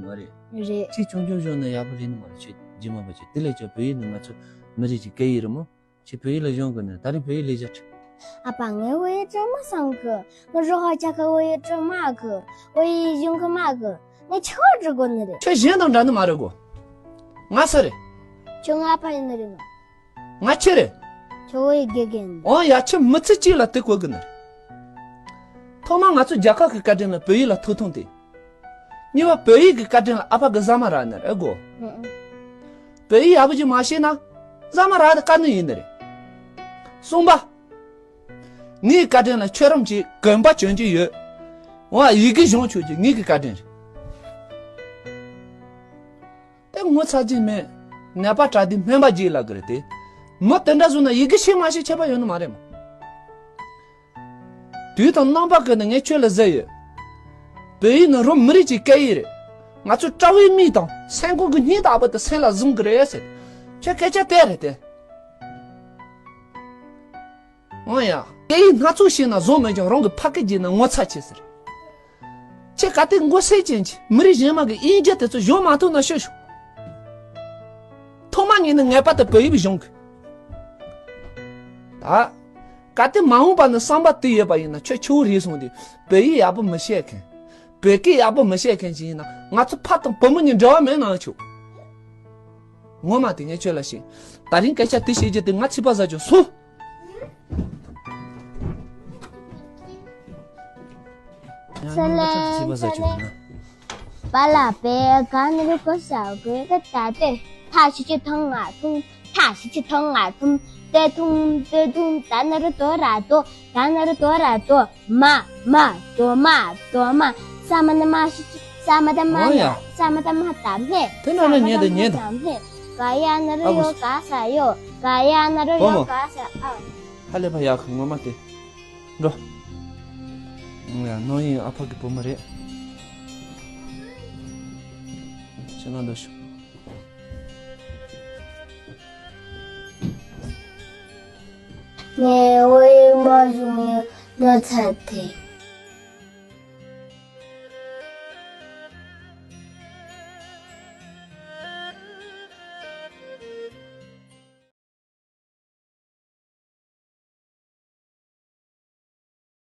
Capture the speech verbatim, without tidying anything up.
མ་རེད། རེད། ཁྱེད་ཆུང་ཆུང་བཞག་ན་ཡག་པོ་རེད་ནི་མ་རེད། ཁྱེད་རྗེས་མ་པ་ཁྱེད་དེ་ལས་ཀྱང་བོད་ཡིག་ནི་ང་ཚོ་མི་རིགས་ཀྱི་སྐད་ཡིག་རེད་མོ། ཁྱེད་བོད་ཡིག་ལ་སྦྱོང་དགོས་ནི། ད་རིང་བོད་ཡིག་ལས་སྦྱང་ཁྲིད། ཨ་ཕ། ངས་བོད་ཡིག་ཅང་མ་བསམ་གི། ང་རོགས་ཧ་ཅག་གི་བོད་ཡིག་ཁྲིད་མ་གི། བོད་ཡིག་སྦྱོང་གི་མ་གི། ངས་ཆི་བ་འབྲི་དགོས་ནི་རེད། ཁྱོད་གཞན་དང་འདྲ་ནི་མ་རེད་གོ། ང་སུ་རེད། ཁྱོད་ངའི་ཨ་ཕ་ཡིན་ནི་རེད་མོ། ང་ཁྱི་རེད། ཁྱོད་བོད་ཡིག་དགེ་རྒན་ཡིན། འོ་ཡ། ཁྱི་མི་ཚེ་གཅིག་ལ་དེ་གོ་གི་ནི་རེད། ཐོག་མར་ང་ཚོ་རྒྱལ་ཁབ་ཀྱི་བཀའ་དྲིན་ལ་བོད་ཡིག་ལ་ཐོབ་ཐང་དེ། གཉིས་པ་བོད་ཡིག་གི་བཀའ་དྲིན་ལ་ཨ་ཕ་གི་ཟ་མ་རག་ནི་རེད་གོ། ཨུ་ཨུ། བོད་ཡིག་ཡག་པོ་ཅིག་མ་ཤེས་ན་ཟ་མ་རག་དེ་དཀའ་ནི་ཡིན་ནི་རེད། གསུམ་པ། ངའི་བཀའ་དྲིན་ལ་ཁྱོད་རང་གི་གོན་པ་གྱོན་གྱི་ཡོད། འོ་ཡི་གེ་སྦྱོང་ཆོག་གི་ངའི་གི་བཀའ་དྲིན་རེད། དེ་ངོ་ཚ་གྱི་མེད། ནད་པ་དྲག་དུས་སྨན་པ་རྗེས་ལ་གི་རེད་དེ། མི་དེ་འདྲ་བཟོ་ན་ཡི་གེ་ཤེས་མ་ཤེས་ཁྱད་པར་ཡོད་ནི་མ་རེད་མོ། དུས་དང་རྣམ་པ་ཀུན་ནས་ངས་ཁྱོད་ལ་ཟེར་ཡོད། བོད་ཡིག་ནི་རོ་མི་རིགས་ཀྱི་སྐད་ཡིག་རེད། ང་ཚོ་དཔྲལ་བའི་མིག་དང་སེམས་ཁོང་གི་སྙིང་ལྟ་བུ་དེ་སེམས་ལ་བཟུང་གི་རེད་ཟེར། ཁྱོད་སྐད་ཆ་དེ་རེད་དེ། འོ་ཡ། སྐད་ཡིག་སྣ་ཚོགས་ཤེས་ན་བཟང་མོད་ཀྱང་རང་གི་ཕ་སྐད་བརྗེད་ན་ངོ་ཚ་ཆེ་ཟེར། ཁྱེད་ག་དེ་མགོ་སེར་ཅན་གྱི་མི་རིགས་གཞན་མ་གི་དབྱིན་སྐད་དེ་ཚོ་སྦྱོང་མ་ཐུབ་ན་ཤོད་ཤོག་ཐོག་མ་ཉིད་ནས་ངེས་པར་དུ་བོད་ཡིག་སྦྱོང་དགོས། ད། གལ་ཏེ་མ་འོངས་པ་ན་བསམ་པ་དེ་ཡོད་པ་ཡིན་ན་ཁྱོད་ཆུང་རེད་སོང་དུས་བོད་ཡིག་ཡག་པོ་མི་ཤེས་མཁན། བོད་སྐད་ཡག་པོ་མི་ཤེས་མཁན་ཞིག་ཡིན་ན་ང་ཚོ་ཕ་དང་བུ་མོ་གཉིས་འབྲེལ་བ་མེད་ན་ཆོག་ངོ་མ་དེ་ངས་ཁྱོད་ལ་བཤད། ད་རིང་སྐད་ཆ་དེ་བཤད་རྒྱུ་དེ་ང་ཚིག་པ་ཟ་ཆོག་སོང་། ཚེ་ལེན་ཚེ་ལེན། པ་ལ་པའི་ག་ནི་རུ་ཀོ་ས་གོས་ཀ་ད་ཏེ་ཐ་ཤི་ཅི་ཐང་ང་ཐུང་། ཐ་ཤི་ཅི་ཐང་ང་ཐུང་། ཏེ་ཐུང་ཏེ་ཐུང་། ད་ན་རུ་དོ་ར་དོ། ད་ན་རུ་དོ་ར་དོ། མ་མ་དོ་མ་དོ་མ། ས་མ་ན་མ་ཤི་ཅི། ས་མ་ད་མ་ཉ། ས་མ་ད་མ་ད་མེ། དེ་ན་ན་ཉེ་ད་ཉེ་ད། ས་མ་ད་མ་ད་མེ། ག་ཡ་ན་རུ་ཡོ་ག་ས་ཡོ། ག་ཡ་ན་རུ་ཡོ་ག་ས་ཨ། ཧ་ལས་པ་ཡག་གི་ངོ་མ་དེ། འགྲོ། ཡ་ནོ་ཡིན་ཨ་ཕ་གི་བུ་མོ་རེད། ཁྱེད་ང་འདུག་ཤོག་ངས་བོད་ཡིག་མ་བཟུང་ཡང་ནོར་ཚར་ཏེ།